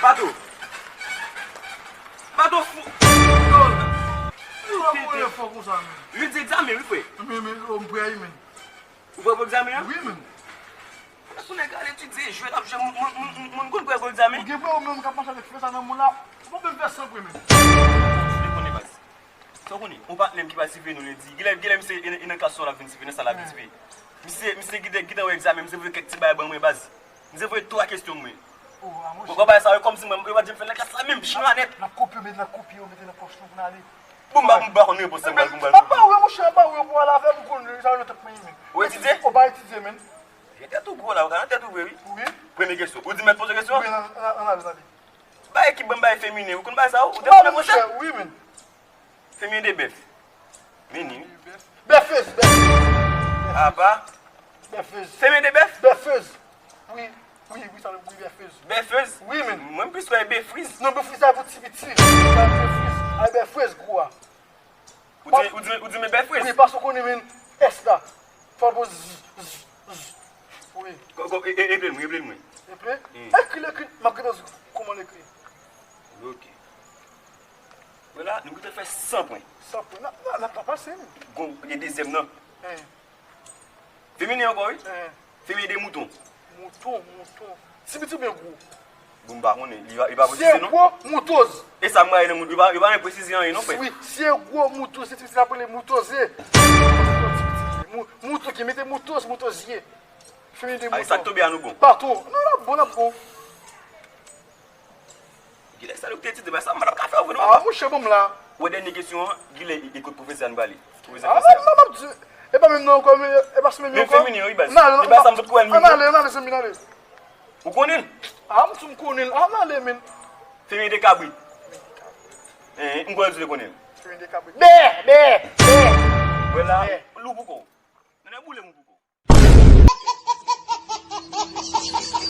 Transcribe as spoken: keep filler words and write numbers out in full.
Pato! Pato fou! Yo, yo, yo, fò konsa, men. Yo di egzamen, wi, frè. Men, men, yo, m prè, wi, men. Ou prè pou egzamen an? Wi, men. Sou nèg al etidye, jwe l ap jwe, moun, moun, moun, moun konn prè pou egzamen. Ou gen prè ou menm k ap mache avèk fè sa nan moun la? Ou pa menm fè san prè, men. Ou konnen, baz. Sa w konnen, yon patnè m ki pral siveye nou lendi. Genlè, genlè misye e, e nan klas sa l ap vin siveye, nan sal la ap vin siveye. Misye, misye gentan, gentan wè egzamen, misye voye kèk ti bagay ban mwen, baz. Misye voye twa kesyon mwen. Ou wè bagay sa yo kòmsi mwen, yo pa janm fè l nan klas la menm, chinwa nèt. N ap kopye, met nan kopye, mete nan pòch nou pou n ale. Bon, m pa, m pa konn repons sa, m pral, m pral. Apa ou, monchè, apa ou, pou al avè m, ou konn sa yo nan tèt mwen, men. Ou etidye? Ou pa etidye, men. Gen tèt ou gwo la, ou ka nan tèt ou vre, wi. Wi. Premye kesyon. Ou di mèt poze kesyon an? Wi, nan, nan, nan, nan, nan. Bay ekip ban bay feminen, ou konn bay sa, ou te konn aprann sa? Wi, men. Feminen de bèf. Meni, wi. Bèfez, bèfez. Apa? Bèfez. Feminen de bèf? Bèfez. Wi, wi, wi, sa, wi, bèfez. Bèfez? Wi, men. Mwen, m plis wè befriz. Non, befriz, sa pou ti piti. Sa befriz. Ay, bèfez, gwo a. Ou di, ou di, ou di men bèfriz? Wi, paske w konnen, men, S la. Fò l pran z, z, z. Wi. Ko, ko, e, e, eple l mwen, eple l mwen. Eple? Wi. Ekri l, ekri l. M ap gade kòman l ekri. Ok. Vwala, nou gentan fè san pwen. San pwen. N ap, n ap, n ap pa pase, wi. Gon, e dezyèm nan. Hen. Feminen ankò, wi. Hen. Feminen de mouton. Mouton, mouton. Ti piti oubyen gwo? Bon, m pa konnen. Li pa, li pa presize, non. Si e gwo, moutoz. E sa m rayi nan moun, yo pa, yo pa gen presize anyen, non, frè. Wi, si e gwo, moutoz. Se ti piti la pou li moutoze. Mou-, mouton ki mete moutoz, moutozye. Feminen de mouton. Ay, sa k tonbe a nou bon. Paton. Non, n ap bon, n ap bon. Gilè, sa nou te di, ba sa m pa t ap ka fè w vre non. Ah, monchè, bon, m la. Wè dènye kesyon an, Gilè, e, e kot pwofesè a nou prale? Pwofesè fransè a. Ah, m ap di, e pa menm nan ankò, men e pa sou menm nan ankò. Men feminen, wi, baz. Ann ale, e pa sa m sot kwè l menm, ann ale, ann ale, zanmi, ann ale. Ou konnen l? Ah, m tou m konnen l. Ah, ann ale, men. Feminen de kabrit. Hein, m kwè l di w konnen l. Feminen de kabrit. Bè, bè, bè. Wè la, loup ou